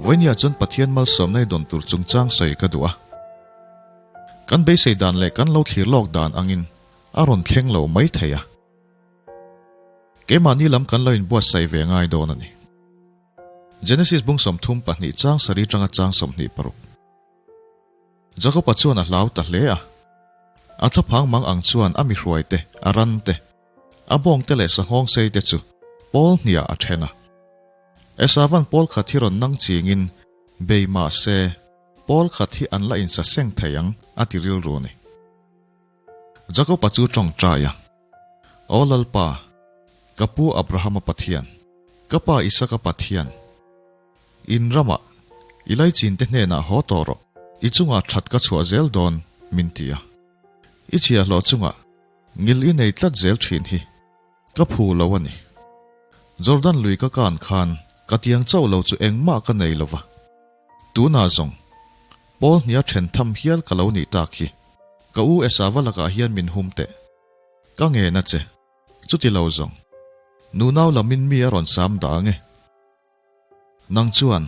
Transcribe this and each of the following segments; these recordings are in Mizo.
Vawinia chuan Pathian malsawmna i dawn tur chungchang sawi ka duh a. Kan beisei dan leh kan lo thlir lawk dan angin a rawn thleng lo mai thei a. Keimahni lam kan lo inbuatsaih ve ngai dawn a ni. Genesis bung 32 chang sarih tanga chang 26. Jakob-a chuan a hlau ta hle a. A thlaphang mang ang chuan a mihruai te, a ran te, a bawng te leh sanghawng sei te chu pawl hniah a then a. Esavan pawl khat hi rawn nang chingin bei mah se pawl khat hi an la insa seng thei ang a ti rilru a ni. Jakob-a chu tawngtai a, Aw Lalpa, ka pu Abrahama Pathian, ka pa Isaka Pathian, In ramah, i laichin te hnenah haw tawh rawh, i chungah that ka chhuah zel dawn, min ti a. I chhiahhlawh chungah ngil i nei tlat zel thin hi ka phu lo a ni. Jordan lui ka kan khan ka tiang chauh lo chu engmah ka nei lo va. Tunah zawng, Paul hnia then tham hial ka lo nih tak hi, ka u Esava lakah hian min hum teh. Ka ngen a che, chuti lo zawng, nunau lamin mi a rawn sam dah ang e. Nang chuan,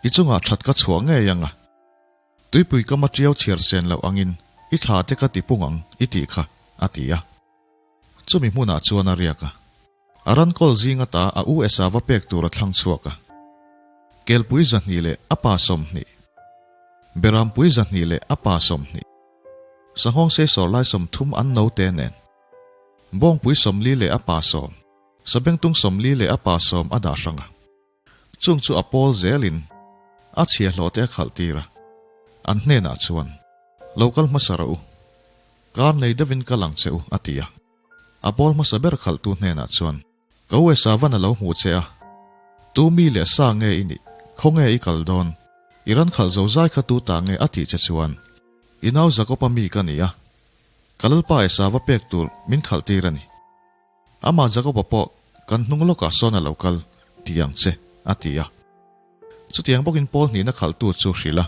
i chungah that ka chhuah ngei ang a, tuipui ka matiau chhiar sen loh angin i thla te ka ti pung ang i tih kha, a ti a. Chumi hmunah chuan a riak a. A rankawl zing ata a u Esava pek tur a thlang chhuak a. Kelpui 200 leh a pa 20. Berampui 200 leh a pa 20. Sanghawng seisawr lai 30 an note nen. Bawngpui 40 leh a pa 10. Sabengtung 40 leh a pa 10 a dah hrang a. Chung chu a pawl zelin a chhiahhlawh te a khalh tir a. An hnenah chuan, Lo kal hmasa rawh u. Kar nei deuhin kal ang che u, a ti a. A pawl hmasa ber khalhtu hnenah chuan, Ka u Esavan a lo hmuh che a. Tu mi leh sa nge i nih? Khawnge i kal dawn? I ran khalh zo zai kha tu ta nge a tih che chuan, I nau Jakob-a mi ka ni a. Ka Lalpa Esava pek tur min khalh tir a ni. Amah Jakob-a pawh kan hnung lawkah sawn a lo kal ti ang che, a ti a. Chutiang bawkin Paul hnihna khalhtu chu hrilh a,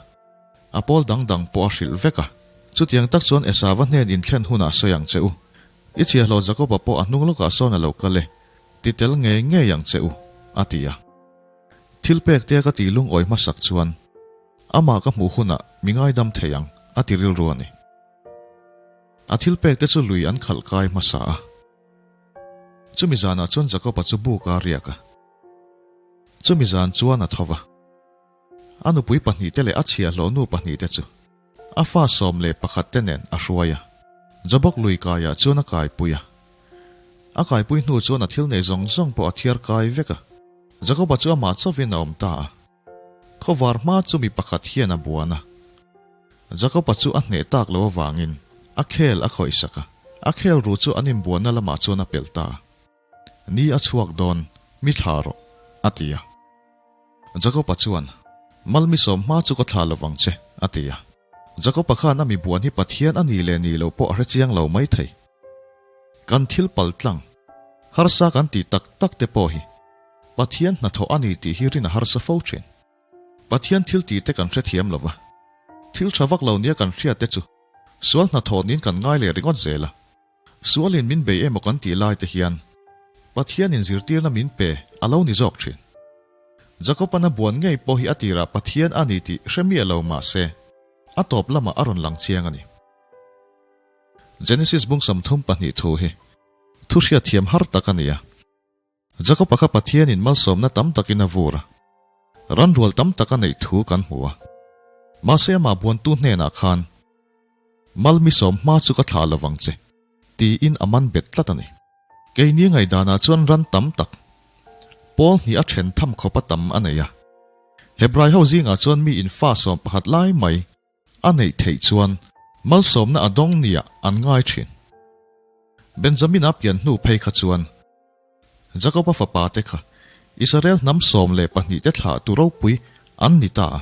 a pawl dang dang pawh a hrilh vek a. Chutiang tak chuan Esava hnen inthlen hunah sawi ang che u. I chhiahhlawh Jakob-a pawh a hnung lawkah sawn a lo kal e, ti tel ngei ngei ang che u, a ti a. Thil pek te ka tih lungawi hmasak chuan amah ka hmuh hunah mi ngaidam thei ang, a ti rilru a ni. A thil pek te chu lui an khalh kai hmasa a. Chumi zanah chuan Jakob-a chu buk a riak a. Chumi zan chuan a tho va. A nupui pahnihte leh a chhiahhlawh nu pahnihte chu a fa 11 te nen a hruai a. Jabok lui kaiah chuan a kaipui a. A kaipui hnu chuan a thil nei zawng zawng pawh a thiar kai vek a. Jakob-a chu amah chauhin a awm ta a. Khawvar hma chu mi pakhat hian a buan a. Jakob-a chu a hneh tak lo avangin a khel a khawih sak a, a khel ru chu an inbuanna lamah chuan a pelh ta a. Ni a chhuak dawn, mi thla rawh, a ti a. Jakob-a chuan, Mal mi sawm hma chu ka thla lovang che, a ti a. Jakob-a khan a mi buan hi Pathian a ni leh ni lo pawh a hrechiang lo mai thei. Kan thil pal tlang, harsa kan tih tak tak te pawh hi Pathian hnathawh a ni tih hi rin a harsa fo thin. Pathian thil tih te kan hrethiam lo va, thil tha vak lo nia kan hriat te chu sual hnathawh niin kan ngai leh ringawt zel a. Sualin min bei emaw kan tih lai te hian Pathianin zirtirna min pe a lo ni zawk thin. Jakob-an a buan ngei pawh hi a tirah Pathian a ni tih hre miah lo mah se, a tawp lamah a rawn lang chiang a ni. Genesis bung 32 thu hi thu hriatthiam har tak a ni a. Jakob-a kha Pathianin malsawmna tam takin a vur a, ranrual tam tak a neih thu kan hmu a. Mahse amah buantu hnenah khan, Mal mi sawm hma chu ka thlah lovang che, tiin a man bet tlat a ni. Keini ngaihdanah chuan ran tam tak, pawl hnih a then tham khawp a tam a nei a. Hebrai ho zingah chuan mi in fa 11 lai mai a neih theih chuan malsawmna a dawng nia an ngai thin. Benjamin-a pian hnu phei kha chuan Jakob-a fapa te kha Israel hnam 12 te thlah tu ropui an ni ta a.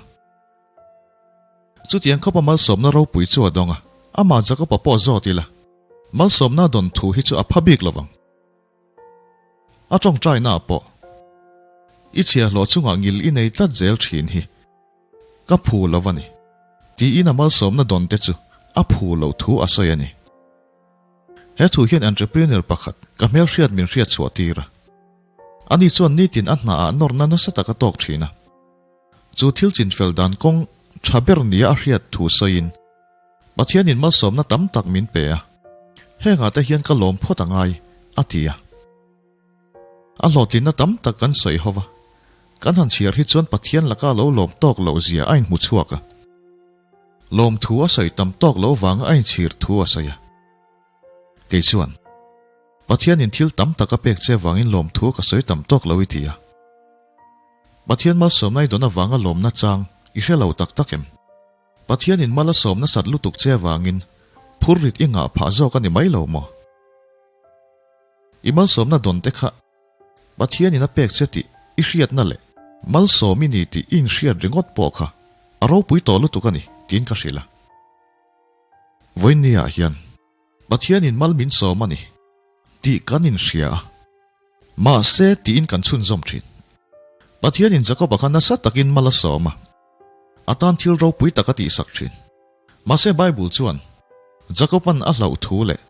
Chutiang khawpa malsawmna ropui chu a dawng a, amah Jakob-a pawh zawt ila, malsawmna dawn thu hi chu a pha bik lovang. A tawngtaina pawh i chhiahhlawh chungah ngil i nei tlat zel thin hi ka phu lo a ni, tiin a malsawmna dawn te chu a phu loh thu a sawi a ni. He thu hian entrepreneur pakhat ka hmelhriat min hriat chhuah tir a. Ani chuan nitin a hnaah nawrna nasa tak a tawk thin a. Chu thil chinfel dan kawng tha ber nia a hriat thu sawiin, Pathianin malsawmna tam tak min pe a, hengah te hian ka lawm phawt a ngai, a ti a. A hlawhtlinna tam tak kan sawi ho va, kan han chhiar hi chuan Pathian laka lo lawm tawk loh zia a inhmu chhuak a. Lawmthu a sawi tam tawk loh vanga a inchhir thu a sawi a. Kei chuan, Pathianin thil tam tak a pek che vangin lawmthu ka sawi tam tawk lo i ti a. Pathian malsawmna i dawn avanga lawmna chang i hre lo tak tak em? Pathianin mal a sawm nasat lutuk che avangin phurrit i ngah phah zawk a ni mai lo maw? I malsawmna dawn te kha Pathianin a pek che tih i hriatna leh malsawm i ni tih i inhriat ringawt pawh kha a ropui tawh lutuk a ni tiin ka hrilh a. Vawiinniah hian Pathianin mal min sawm a ni tih kan inhria a, mahse tiin kan chhunzawm thin. Pathianin Jakob-a kha nasa takin mal a sawm a, a tan thil ropui tak a tihsak thin. Mahse Bible chuan Jakob-a'n a hlauh thu leh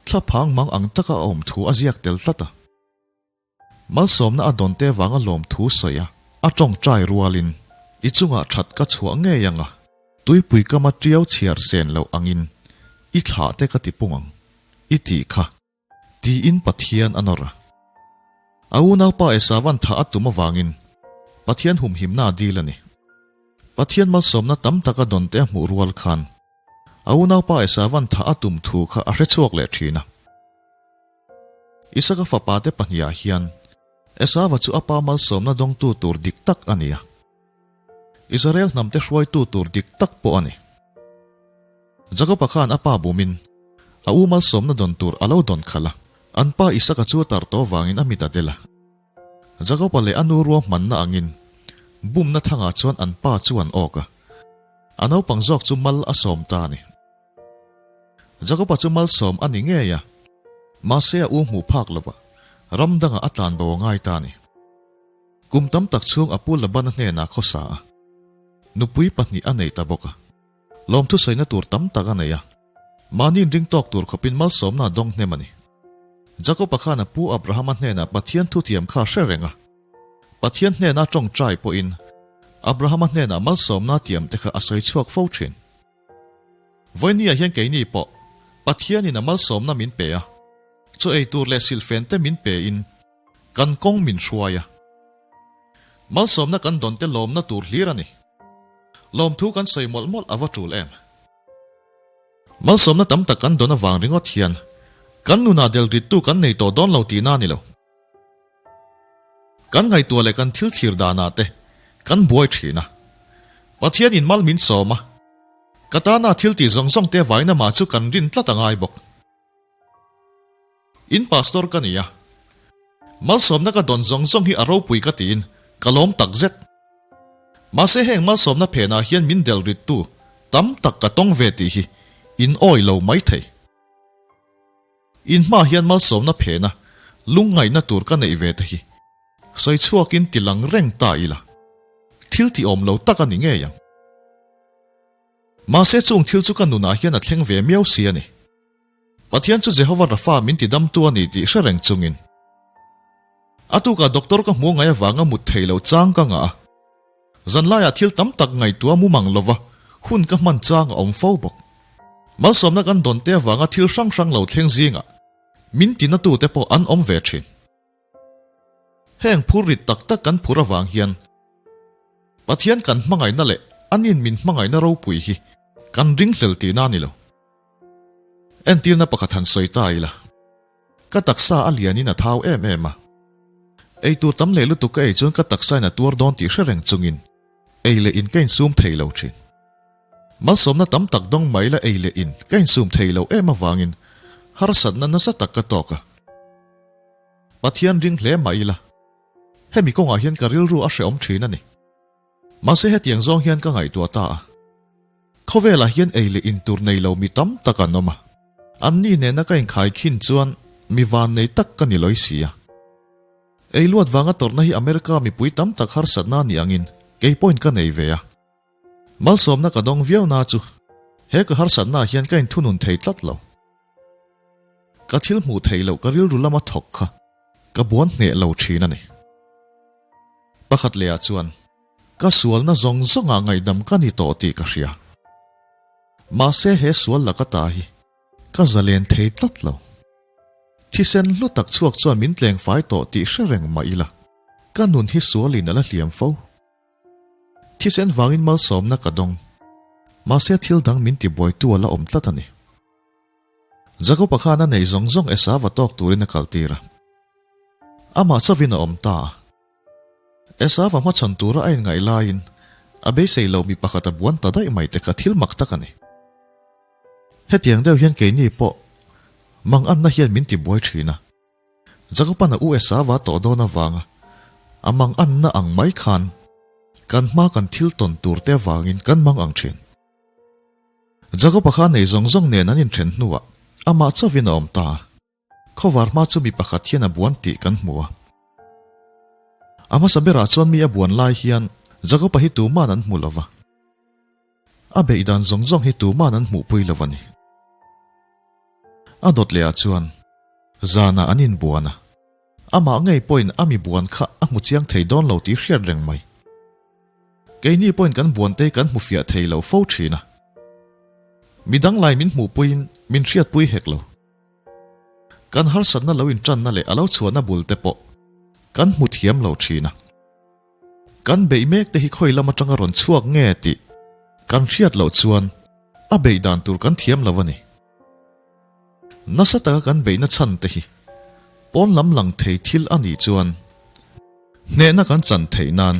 thlaphang mang ang taka a awm thu a ziak tel tlat a. Malsawmna a dawn te vanga lawmthu sawi a, a tawngtai rualin, I chungah that ka chhuah ngei ang a, tuipui kama tiau chhiar sen loh angin i thlah te ka ti pung ang, i tih kha, tiin Pathian a nawr a. A unaupa Esavan thah a tum avangin Pathian humhimna a dil a ni. Pathian malsawmna tam tak a dawn te a hmuh rual khan a unaupa Esavan thah a tum thu kha a hrechhuak leh thin a. Isaka fapate pahnihah hian Esava chu a pa malsawmna dawngtu tur dik tak a ni a. Israel hnamte hruaitu tur dik tak pawh a ni. Jakoba khan a pa bumin a u malsawmna dawn tur a lo dawn khalh a, an pa Isaka chu a tar tawh avangin a mit a del a. Jakoba leh a nu ruahmanna angin bumna thangah chuan an pa chu an awk a, a naupang zawk chu mal a sawm ta a ni. Jakoba chu malsawm a ni ngei a, mahse a u hmuh phak lova ram dangah a tlan bo a ngai ta a ni. Kum tam tak chhung a pu Labana hnenah khawsa a, nupui pahnih a nei ta bawk a. Lawmthu sawina tur tam tak a nei a, mahni inring tawk tur khawpin malsawmna a dawng hnem a ni. Jakoba khan a pu Abrahama hnenah Pathian thutiam kha a hre reng a, Pathian hnena tawngtai pawhin Abrahama hnenah malsawmna tiamte kha a sawi chhuak fo thin. Vawinia hian keini pawh Pathianin a malsawmna min pe a, chaw ei tur leh silhfen te min pe in kan kawng min hruai a. Malsawmna kan dawn te lawmna tur hlir a ni. Lawmthu kan sawi mawlh mawlh a va tul em? Malsawmna tam tak kan dawn avang ringawt hian kan nunah delrittu kan nei tawh dawn lo tihna a ni lo. Kan ngaihtuah leh kan thil thlir danah te kan buai thin a. Pathianin mal min sawm a, ka tana thil tih zawng zawng te vaina mah chu kan rin tlat a ngai bawk. In pastor ka ni a, malsawmna ka dawn zawng zawng hi a ropui ka tiin ka lawm tak zet. Mahse heng malsawmna phenah hian min del rittu tam tak ka tawng ve tih hi in awi lo maithei. In hma hian malsawmna phena lungngaihna tur ka neih ve te hi sawi chhuakin ti lang reng ta ila, thil ti awm lo tak a ni ngei ang. Mahse chung thil chu ka nunah hian a thleng ve miau si a ni. Pathian chu Jehova Rafa min ti damtu a ni tih hre reng chungin a tukah doctor ka hmuh ngai avanga mut thei lo chang ka ngah a. Zanlaiah thil tam tak ngaihtuah mumang lova hun ka hman chang a awm fo bawk. Malsawmna kan dawn te avanga thil hrang hrang lo thleng zingah min tinatute pawh an awm ve thin. Heng phur rit tak tak kan phur avang hian Pathian kan hmangaihna leh anin min hmangaihna ropui hi kan ringhlel tihna a ni lo. Entirna pakhat han sawi ta ila. Ka taksa a lianin a thau em em a. Ei tur tam leh lutuk ka ei chuan ka taksa in a tuar dawn tih hre reng chungin ei leh in ka insum thei lo thin. Malsawmna tam tak dawng mai la ei leh in ka insum thei lo em avangin harsatna nasa tak ka tawk a. Pathian ring hle mah ila hemi kawngah hian ka rilru a hreawm thin a ni. Mahse hetiang zawng hian ka ngaihtuah ta a. Khawvelah hian ei leh in tur nei lo mi tam tak an awm a. Anni nena ka inkhai khin chuan mi van nei tak ka ni lawi si a. Ei luat vanga tawrhna hi America mipui tam tak harsatna ni angin kei pawhin ka nei ve a. Malsawmna ka dawng viau na chu he ka harsatnaah hian ka inthunun thei tlat lo. Ka thil hmuh theih loh ka rilru lama thawk kha ka buan hneh lo thin a ni. Pakhat lehah chuan. Ka sualna zawng zawngah ngaihdam ka ni tawh tih ka hria. Mahse he sual laka ta hi ka zalen thei tlat lo. Thisen hlu tak chhuak chuan min tleng fai tawh tih hre reng mah ila, ka nun hi sualin a la hliam fo. Thisen vangin malsawmna ka dawng, mahse thil dang min tibuaitu a la awm tlat a ni. Jakob-a khan a nei zawng zawng Esau-a tawk turin a kaltir a. Amah chauhin a awm ta a. Esau-a hmachhawn tura a inngaih laiin a beisei lo mi pakhat a buan ta daih mai te kha thil mak tak a ni. Hetiang deuh hian keini pawh manganna hian min tibuai thin a. Jakob-a'n a u Esau-a tawh dawn avanga a manganna ang mai khan kan hma kan thil tawn tur te avangin kan mang ang thin. Jakob-a kha nei zawng zawng nen an inthen hnuah amah chauhin a awm ta a. Khawvar hma chu mi pakhat hian a buan tih kan hmu a. A hmasa berah chuan mi a buan lai hian Jakob-a hi tuman an hmu lo va. A beih dan zawng zawng hi tuman an hmuhpui lo a ni. A dawt lehah chuan zanah an inbuan a. Amah ngei pawhin a mi buan kha a hmu chiang thei dawn lo tih hriat reng mai. Keini pawhin kan buante kan hmu fiah thei lo fo thin a. Midang lai min hmuhpuiin min hriatpui hek lo. Kan harsatna lo inṭanna leh a lo chhuahna bul te pawh kan hmu thiam lo ṭhin a. Kan beih mek te hi khawi lam aṭanga rawn chhuak nge tih kan hriat loh chuan a beih dan tur kan thiam lo a ni. Nasa taka kan beihna chhan te hi pawn lam lang thei thil a nih chuan hnehna kan chan theih nan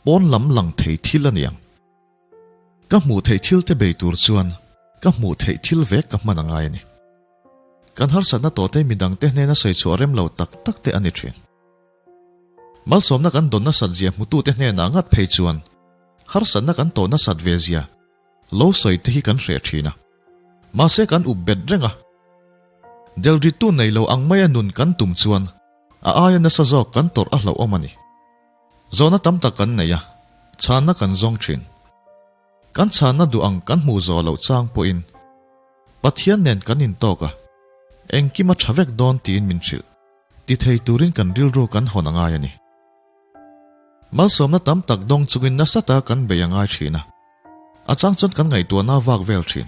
pawn lam lang thei thil a ni ang. Ka hmuh theih thil te bei tur chuan ka hmuh theih thil vek ka hman a ngai a ni. Kan harsatna tawhte midang te hnena sawi chhuah rem lo tak tak te a ni thin. Malsawmna kan dawn nasat zia hmutute hnenah ngat phei chuan harsatna kan tawh nasat ve zia lo sawi te hi kan hreh thin a. Mahse kan up bet reng a. Delritu nei lo ang maia nun kan tum chuan a aia nasa zawk kan tawrh a hlauhawm a ni. Zawhna tam tak kan nei a, chhanna kan zawng thin. Kan chhanna duh ang kan hmuh zawh loh chang pawhin Pathian nen kan intawk a, engkim a tha vek dawn tiin min hrilh. Ti thei turin kan rilru kan hawn a ngai a ni. Malsawmna tam tak dawng chungin nasa taka kan bei a ngai thin a, a chang chuan kan ngaihtuahna a vak vel thin.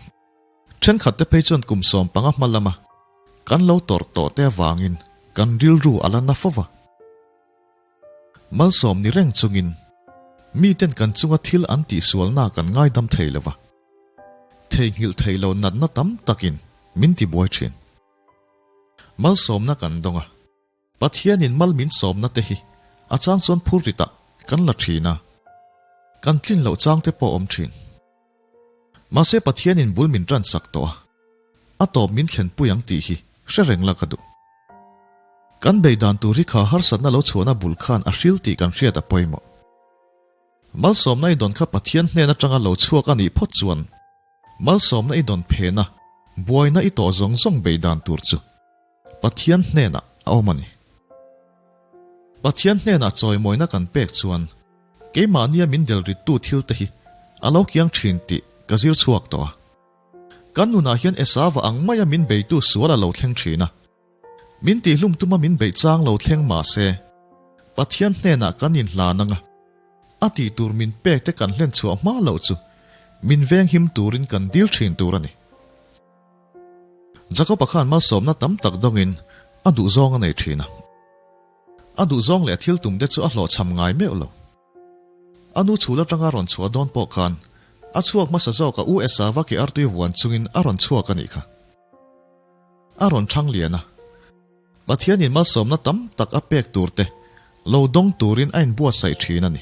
Thenkhat te phei chuan kum 15 hma lama kan lo tawrh tawh te avangin kan rilru a la na fo va. Malsawm ni reng chungin miten kan chunga thil an tihsualna kan ngaidam thei lo va, theihnghilh thei lo natna tam takin min tibuai thin. Malsawmna kan dawng a, Pathianin mal min sawmna te hi a chang chuan phurritah kan la thin a, kan tlin loh chang te pawh awm thin. Mahse Pathianin bul min tan sak tawh a, a tawp min thlenpui ang tih hi hre reng la ka duh. Kan bei dan tur hi kha harsatna lo chhuahna bul khan a hril tih kan hriat a pawimawh. Malsawmna i dawn kha Pathian hnen atanga lo chhuak a nih phawt chuan malsawmna i dawn phena buaina i tawh zawng zawng bei dan tur chu Pathian hnenah a awm a ni. Pathian hnenah chawimawina kan pek chuan keimahnia min delrittu thil te hi a lo kiang thin tih ka zir chhuak tawh a. Kan nunah hian Esava ang maia min beitu sual a lo thleng thin a. Min tihlum tuma min beih chang lo thleng mah se, Pathian hnenah kan inhlan ang a, a tih tur min pek te kan hlen chhuah hma loh chu min venghim turin kan dil thin tur a ni. Jakob-a khan malsawmna tam tak dawngin a duhzawng a nei thin a. A duhzawng leh a thil tum te chu a hlawhchham ngai meuh lo. A nu chhul atanga rawn chhuah dawn pawh khan a chhuak hmasa zawk a U Esava ke artui vuan chungin a rawn chhuak a nih kha. A rawn thang lian a. Pathianin malsawmna tam tak a pek tur te lo dawng turin a inbuatsaih thin a ni.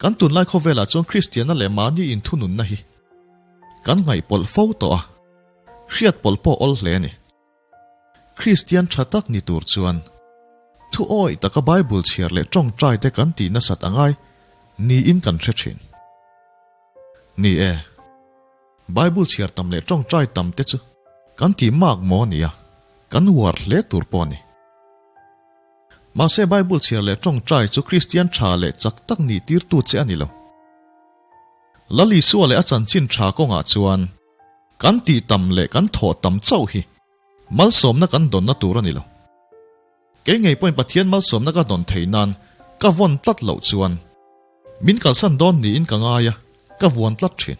Kan tunlai khawvelah chuan Kristianna leh mahni inthununna hi kan ngaihpawlh fo tawh a, hriatpawlh pawh awl hle a ni. Kristian tha tak ni tur chuan thu awih taka Bible chhiar leh tawngtai te kan tih nasat a ngai niin kan hre thin. Ni e, Bible chhiar tam leh tawngtai tam te chu kan tih mak maw nia, kan uar hle tur pawh a ni. Mahse Bible chhiar leh tawngtai chu Kristian tha leh chak tak nih tirtu che a ni lo. Lal Isua leh a chanchin tha kawngah chuan kan tih tam leh kan thawh tam chauh hi malsawmna kan dawnna tur a ni lo. Kei ngei pawhin Pathian malsawmna ka dawn thei nan Ka vawn tlat loh chuan min kalsan dawn niin ka ngai a, ka vuan tlat thin.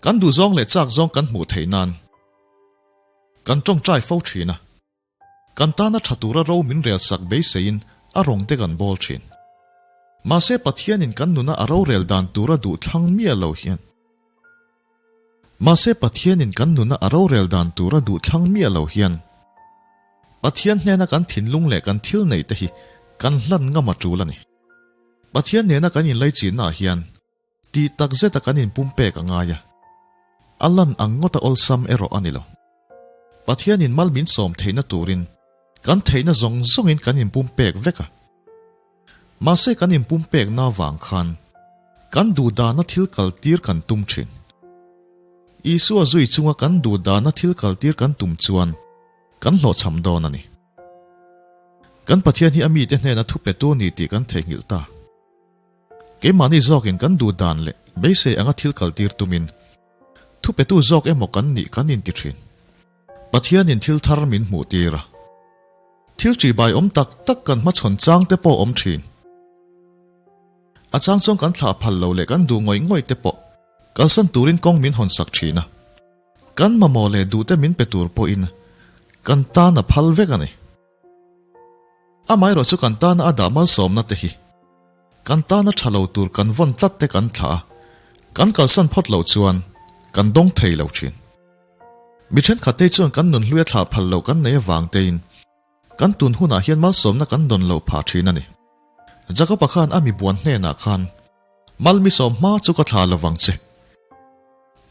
Kan duhzawng leh chak zawng kan hmuh theih nan kan tawngtai fo thin a. Kan tana tha tura ro min rel sak beiseiin a rawng te kan bawl thin. Mahse Pathianin kan nuna a rorel dan tura duh thlang miah lo hian. Mahse Pathianin kan nuna a rorel dan tura duh thlang miah lo hian Pathian hnena kan thinlung leh kan thil neih te hi kan hlan ngam a tul a ni. Pathian nena kan inlaichinnaah hian tih tak zeta kan inpumpek a ngai a, a lan ang ngawta awlsam erawh a ni lo. Pathianin mal min sawm theihna turin kan theihna zawng zawngin kan inpumpek vek a. Mahse kan inpumpekna vang khan kan duhdana thil kaltir kan tum thin. Isua zui chunga kan duhdana thil kaltir kan tum chuan kan hlawhchham dawn a ni. Kan Pathian hi a mite hnena thupetu a ni tih kan theihnghilh ta. Keimahni zawkin kan duhdan leh beisei anga thil kaltir tumin thupetu zawk emaw kan nih kan inti thin. Pathianin thil thar min hmuh tir a. Thil ṭihbai awm tak tak kan hmachhawn chang te pawh awm thin. A chang chuan kan thlah phal lo leh kan duh ngawih ngawih te pawh kalsan turin kawng min hawn sak thin a. Kan mamawh leh duh te min pe tur pawhin kan tan a phal vek a ni. Amaherawh chu kan tana a dah malsawmna te hi kan tana tha lo tur kan vawn tlat te kan thlah a, kan kalsan phawt loh chuan kan dawng thei lo thin. Mi thenkhat te chuan kan nun hluia thlah phal loh kan nei avang tein kan tun hunah hian malsawmna kan dawn loh phah thin a ni. Jakob-a khan a mi buan hnenah khan, Mal mi sawm hma chu ka thlah lovang che,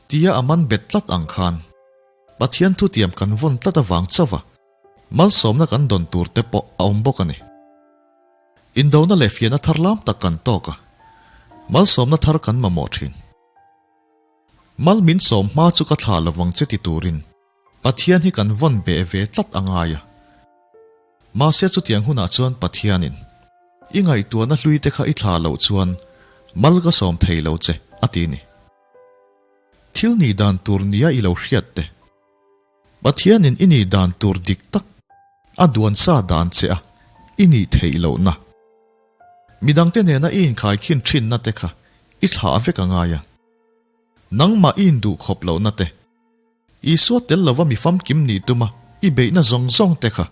tia a man bet tlat ang khan Pathian thutiam kan vawn tlat avang chauh a, Malsawmna kan dawn tur te pawh a awm bawk a ni. Indona leh fiahna thar lam tak kan tawk a, malsawmna thar kan mamawh thin. Mal min sawm hma chu ka thlah lovang che ti turin Pathian hi kan vawn beh ve tlat a ngai a. Mahse chutiang hunah chuan Pathianin, I ngaihtuahna hlui te kha i thlah loh chuan mal ka sawm thei lo che, a ti ni. Thil nih dan tur nia i lo hriat te. Pathianin i nih dan tur dik tak a duan sa dan che a, i nih theih lohna. Midangte nena i inkhaikhin thinna te kha i thlah vek a ngai a. Nangmah i induh khawp lohna te, Isua tel lova mi famkim nih tuma i beihna zawng zawng te kha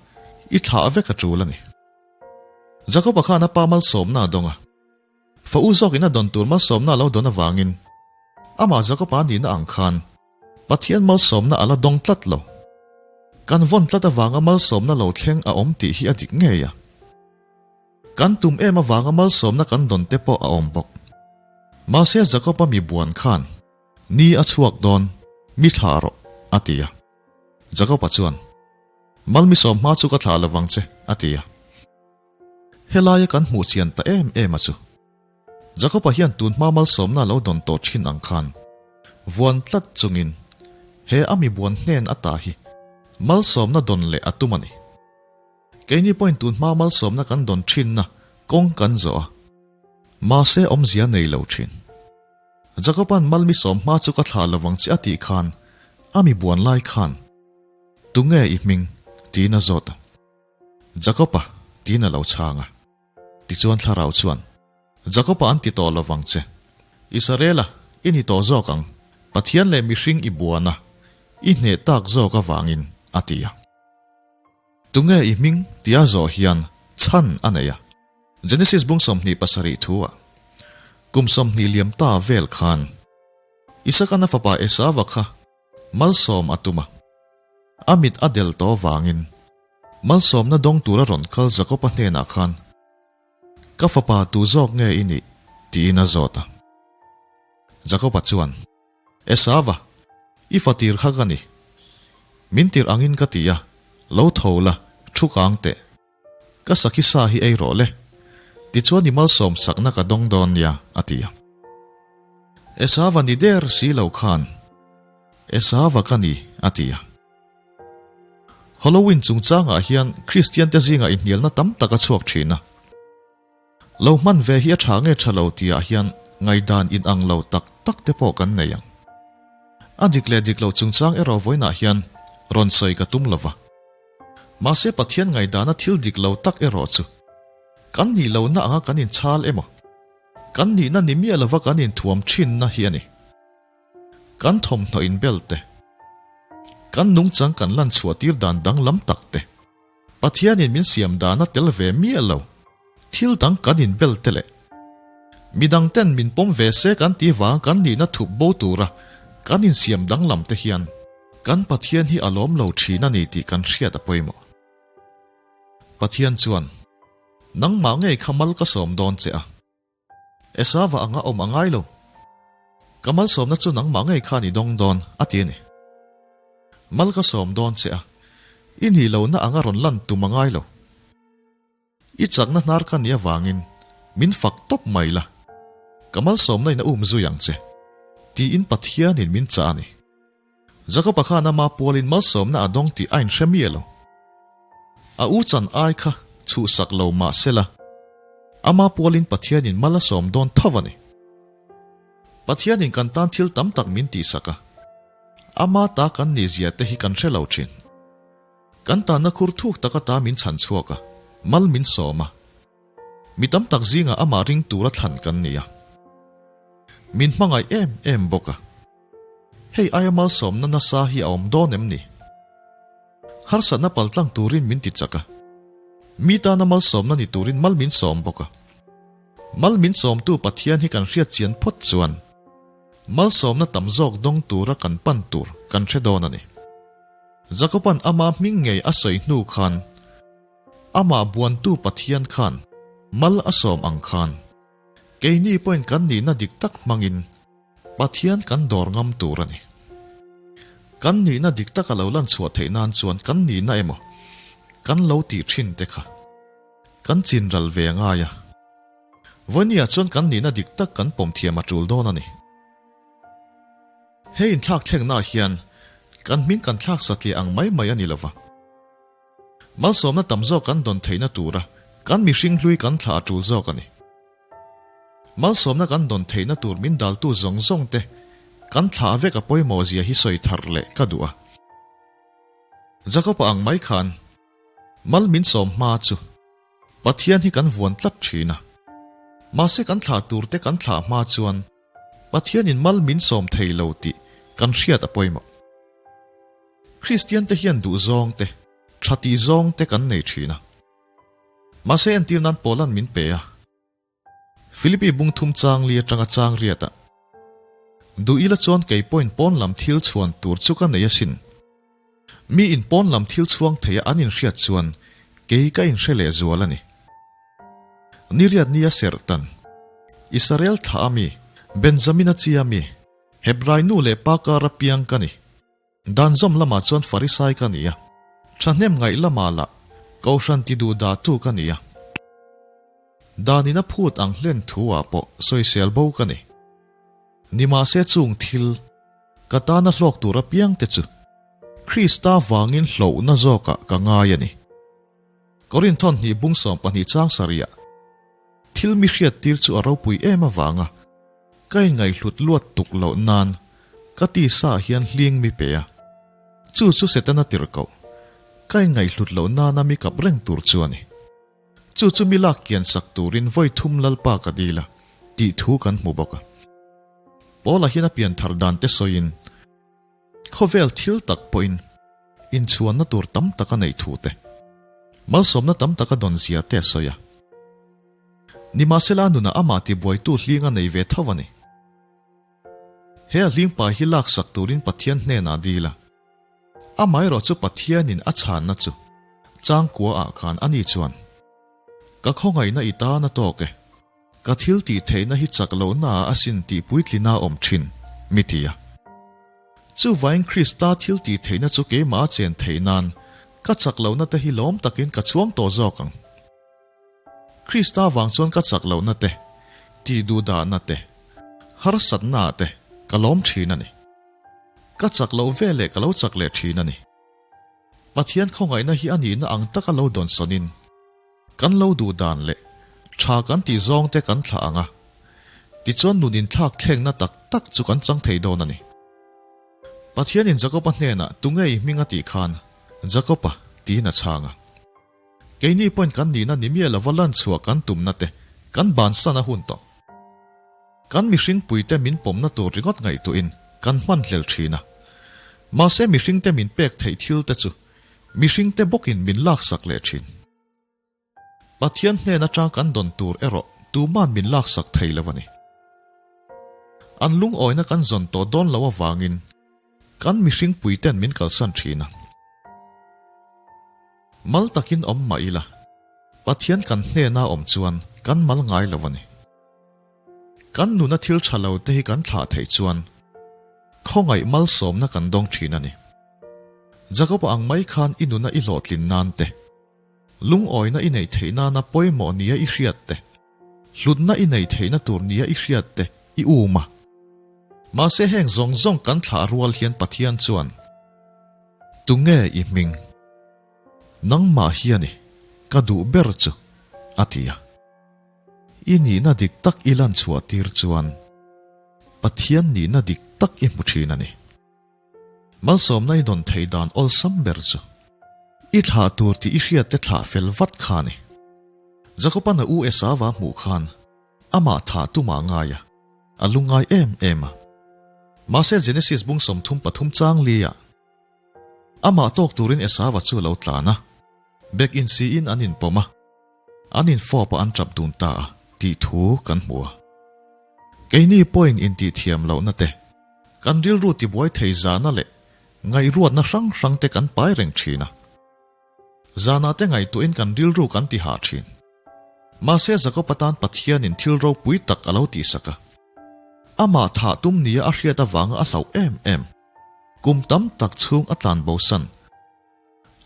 i thlah vek a tul a ni. Jakoba khan a pa malsawmna a dawng a. Fa u zawkin a dawn tur malsawmna a lo dawn avangin amah Jakoba nihna ang khan Pathian malsawmna a la dawng tlat lo. Kan vawn tlat avanga malsawmna lo thleng a awm tih hi a dik ngei a. Kan tum em avanga malsawmna kan dawn te pawh a awm bawk. Mahse Jakob-a mi buan khan, Ni a chhuak dawn, mi thlah rawh, a ti a. Jakob-a chuan, Mal mi sawm hma chu ka thlah lovang che, a ti a. Helaia kan hmuh chian ta em em a chu. Jakob-a hian tun hma malsawmna lo dawn tawh thin ang khan vuan tlat chungin he a mi buan hnen ata hi malsawmna dawn leh a tum a ni. Keini pawhin tun hma malsawmna kan dawn thinna kawng kan zawh a, mahse awmzia nei lo thin. Jakob-a'n mal mi sawm hma chu ka thlah lovang che a tih khan a mi buan lai khan, Tunge i hming? tiin a zawt a. Jakob-a tiin a lo chhang a. Tichuan Thlarau chuan, Jakob-a an ti tawh lovang che. Israela, i ni tawh zawk ang, Pathian leh mihring i buan a, i hneh tak zawk avangin, a ti a. Tunge i hming tia zawh hian chhan a nei a. Genesis bung 27 thu-ah, Kum 20 liam ta vel khan, Isakana fapa Esava kha malsawm a tum a, a mit a del tawh avangin malsawmna dawng tura rawn kal Jakob-a hnenah khan, Ka fapa tu zawk nge i nih? tiin a zawt a. Jakob-a chuan, Esava, i fa tir kha ka ni. Min tirh angin ka ti a, lo tho la, thu kang teh. Ka sakhi sa hi ei rawh le. Tichuan i malsawm sakna ka dawng dawn nia, a ti a. Esava ni der si lo khan, Esava ka ni, a ti a. Halloween chungchangah hian Kristiante zingah inhnialna tam tak a chhuak thin a. Lo hman ve hi a tha nge tha lo tihah hian ngaihdan inang lo tak tak te pawh kan nei ang. A dik leh dik loh chungchang erawh vawiinah hian rawn sawi ka tum lo va. Mahse Pathian ngaihdana thil dik lo tak erawh chu. Kan nih lohna anga kan inchhal emaw, kan nihna ni miah lova kan inthuam thinna hi a ni. Kan thawmhnaw inbel te, kan nungchang kan lan chhuah tir dan danglam tak te, Pathianin min siam dana tel ve miah lo thil dang kan inbel te leh midang ten min pawm ve se kan tih vanga kan nihna thup bo tura kan insiam danglam te hian kan Pathian hi a lawm lo thin a ni tih kan hriat a pawimawh. Pathian chuan, Nangmah ngei kha mal ka sawm dawn che a. Esava anga awm a ngai lo. Ka malsawmna chu nangmah ngei khan i dawng dawn, a ti a ni. Mal ka sawm dawn che a, i nih lohna anga rawn lan tum a ngai lo. I chakna hnar ka nih avangin min fak tawp mai la, ka malsawmna in a um zui ang che, tiin Pathianin min chah a ni. Jakoba khan ama pualin malsawmna a dawng tih a inhre miah lo. A u chan ai kha chhuhsak lo mah sela, ama pualin Pathianin mal a sawm dawn tho a ni. Pathianin kan tan thil tam tak min tihsak a, ama ta kan nih zia te hi kan hre lo thin. Kan tanna khur thuk taka ta min chhan chhuak a, mal min sawm a. Mi tam tak zingah amah ring tura thlan kan ni a. Min hmangaih em em bawk a. Hei aia malsawmna nasa hi a awm dawn em ni? Harsatna paltlang turin min ti chak a. Mi tana malsawmna ni turin mal min sawm bawk a. Mal min sawmtu Pathian hi kan hriat chian phawt chuan malsawmna tam zawk dawng tura kan pan tur kan hre dawn a ni. Jakoban ama hming ngei a sawi hnu khan amah buantu Pathian khan mal a sawm ang khan keini pawhin kan nihna dik tak hmangin Pathian kan dawr ngam tur a ni. Kan nihna dik taka lo lan chhuah theih nan chuan kan nihna emaw kan lo tih thin te kha kan chin ral ve a ngai a. Vawinia chuan kan nihna dik tak kan pawm thiam a tul dawn a ni. He inthlak thlengnaah hian kan hming kan thlak satliah ang mai mai a ni lova. Malsawmna tam zawk kan dawn theihna tura kan mihring hlui kan thlah a tul zawk a ni. Malsawmna kan dawn theihna tur min daltu zawng zawng te kan thlah vek a pawimawh zia hi sawi thar leh ka duh a. Jakob-a ang mai khan mal min sawm hma chu Pathian hi kan vuan tlat thin a. Mahse kan thlah tur te kan thlah hma chuan Pathianin mal min sawm thei lo tih kan hriat a pawimawh. Kristian te hian duh zawng te, tha tih zawng te kan nei thin a. Mahse entir nan Paula'n min pe a. Philippi bung thum chang li atanga chang riat a. Duh ila chuan kei pawhin pawn lam thil chhuan tur chu ka nei asin. Mi in pawn lam thil chhuang thei a an inhriat chuan kei ka inhre leh zual a ni. Ni riat nia serhtan, Israel thlah a mi, Benjamina chi a mi, Hebrai nu leh pa kar a piang ka ni. Dan zawm lamah chuan Farisai ka ni a, thahnem ngaih lamah lah Kohhran ti duh dahtu ka ni a. Danin a phut ang hlen thu ah pawh sawisel bo ka ni. Nimahse chung thil ka tana hlawk tur apiang te chu Krista vangin hlauhna zawkah ka ngai a ni. Korinthon hnih bung 12 chang sarihah thil mi hriattir chu a ropui em avanga Ka inngaihhlut luat tuk loh nan ka tisa ah hian hling mi pe a, chu chu Setana tirhkoh, ka inngaihhlut loh nana mi kap reng tur chu a ni. Chu chu mi lak kian sak turin vawi thum Lalpa ka dil a, tih thu kan hmu bawk a. Paula hian a pian thar dan te sawiin, Khawvel thil tak pawhin inchhuanna tur tam tak a neih thu te, malsawmna tam tak a dawn zia te a sawi a. Nimahsela a nunah amah tibuaitu hling a nei ve tho a ni. He a hling pa hi laksak turin Pathian hnenah dil a. Amaherawh chu Pathianin a chhanna chu changkua ah khan ani chuan, Ka khawngaihna i tan a tawk e. Ka thil tih theihna hi chak lohna ah asin tih puitlina awm thin, mi ti a. Chuvain Krista thil tih theihna chu keimah a chen theih nan ka chak lohna te hi lawm takin ka chhuang tawh zawk ang. Krista vang chuan ka chak lohna te, tih duhdahna te, harsatna ah te ka lawm thin a ni. Ka chak loh ve leh ka lo chak leh thin a ni. Pathian khawngaihna hi a nihna ang taka lo dawnsawn in kan lo duh dan leh tha kan tih zawng te kan thlah ang a, tichuan nun inthlak thlengna tak tak chu kan chang thei dawn a ni. Pathianin Jakoba hnenah tunge i hming a tih khan, Jakoba tiin a chhang a. Keini pawhin kan nihna ni miah lova lan chhuah kan tumna te kan bansan a hun tawh. Kan mihring puite min pawmna tur ringawt ngaihtuahin kan hmanhlel thin a. Mahse mihringte min pek theih thil te chu mihringte bawkin min laksak leh thin. Pathian hnen atang kan dawn tur erawh tuman min laksak thei lo a ni. An lungawina kan zawn tawh dawn lo avangin kan mihring puiten min kalsan thin a. Mal takin awm mah ila, Pathian kan hnena awm chuan kan mal ngai lo a ni. Kan nuna thil tha lo te hi kan thlah theih chuan khawngaih malsawmna kan dawng thin a ni. Jakob-a ang mai khan i nuna i hlawhtlin nan te, lungawina i neih theih nana pawimawh nia i hriat te, hlutna i neih theihna tur nia i hriat te i um a. Mahse heng zawng zawng kan thlah rual hian Pathian chuan, Tunge i hming? Nangmah hian i ka duh ber chu, a ti a. I nihna dik tak i lan chhuah tir chuan Pathian nihna dik tak i hmu thin a ni. Malsawmna i dawn thei dan awlsam ber chu i thlah tur tih i hriat te thlah fel vat kha a ni. Jakoban a u Esava hmuh khan amah thah tumah ngai a, a lungngai em em a. Mahse Genesis bung 33 chang li-ah Amah tawk turin Esava chu a lo tlan a, bek insiin an inpawm a, an infawp a an tap dun ta a tih thu kan hmu a. Keini pawhin intihthiam lohna te, kan rilru tibuai thei zahna leh ngaihruatna hrang hrang te kan pai reng thin a. Zanah te ngaihtuahin kan rilru kan ti hah thin. Mahse Jakob atan Pathianin thil ropui tak a lo tihsak a. Amah thah tum nia a hriat avanga a hlauh em em. Kum tam tak chhung a tlan bosan.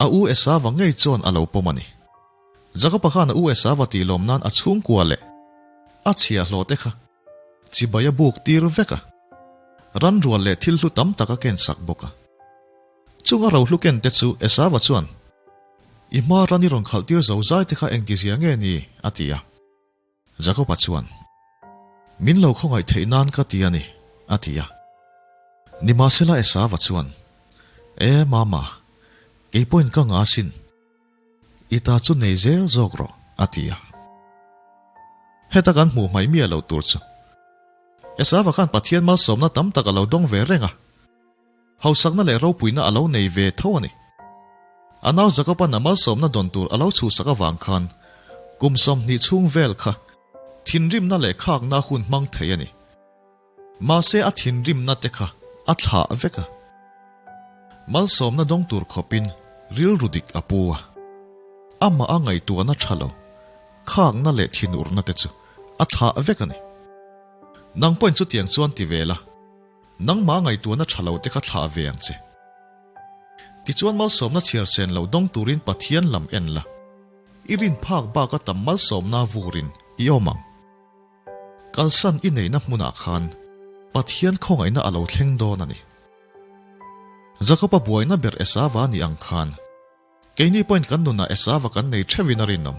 A u Esava ngei chuan a lo pawm a ni. Jakob-a khan a u Esava tih lawm nan a chhungkua leh a chhiahhlawh te kha chibai a buk tir vek a. Ranrual leh thil hlu tam tak a ken sak bawk a. Chung a rohlu ken te chu Esava chuan, I hma ran i rawn khalh tir zo zai te kha engtizia nge ni? a ti a. Jakoba chuan, Min lo khawngaih theih nan ka ti a ni, a ti a. Nimahsela Esava chuan, E mama, kei pawhin ka ngah asin. I ta chu nei zel zawk rawh, a ti a. Heta kan hmuh hmaih miah loh tur chu Esava khan Pathian malsawmna tam tak a lo dawng ve reng a. Hausakna leh ropuina a lo nei ve tho a ni. A nau Jakoban a malsawmna dawn tur a lo chhuhsak avang khan kum 20 chhung vel kha thinrimna leh khakna hun hmang thei a ni. Mahse a thinrimna te kha a thlah vek a. Malsawmna dawng tur khawpin rilru dik a pu a. Amah a ngaihtuahna tha lo, khakna leh thinurna te chu a thlah vek a ni. Nang pawhin chutiang chuan ti ve la. Nangmah ngaihtuahna tha lo te kha thlah ve ang che. Tichuan malsawmna chhiar sen lo dawng turin Pathian lam en la. I rin phak baka tam malsawmna vurin i awm ang. Kalsan i neihna hmunah khan Pathian khawngaihna a lo thleng dawn a ni. Jakob-a buaina ber Esava a nih ang khan keini pawhin kan nunah Esava kan nei theuhin a rinawm.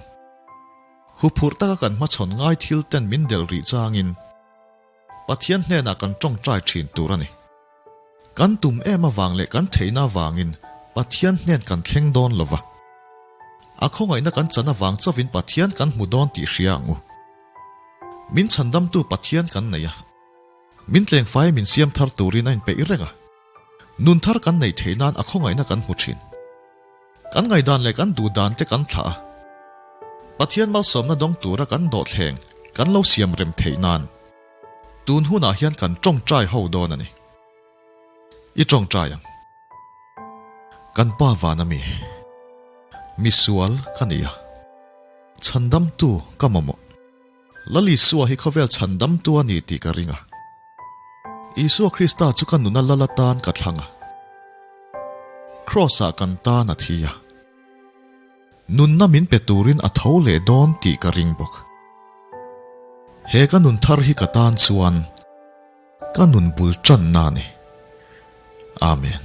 Huphurh taka kan hmachhawn ngai thil ten min delh rih changin, Pathian hnenah kan tawngtai thin tur a ni. Kan tum em avang leh kan theihna avangin Pathian hnen kan thleng dawn lo va. A khawngaihna kan chan avang chauhin Pathian kan hmu dawn tih hria ang u. Min chhandamtu Pathian kan nei a. Min tlengfai min siam thar turin a inpeih reng a. Nun thar kan neih theih nan a khawngaihna kan hmu thin. Kan ngaihdan leh kan duhdan te kan thlah a. Pathian malsawmna dawng tura kan dawhthleng kan lo siam rem theih nan tun hunah hian kan tawngtai ho dawn a ni. I tawngtai ang. Kan pa van ami. Misual ka ni a. Chhandamtu ka mamawh. Lal Isua hi khawvel chhandamtu a ni tih ka ring a. Isua Krista chu ka nuna lal atan ka thlang a. Kraws-ah kan tan a thi a. Nunna min pe turin a tho leh dawn tih ka ring bawk. He ka nun thar hi ka tan chuan ka nun bul tanna a ni. Amen.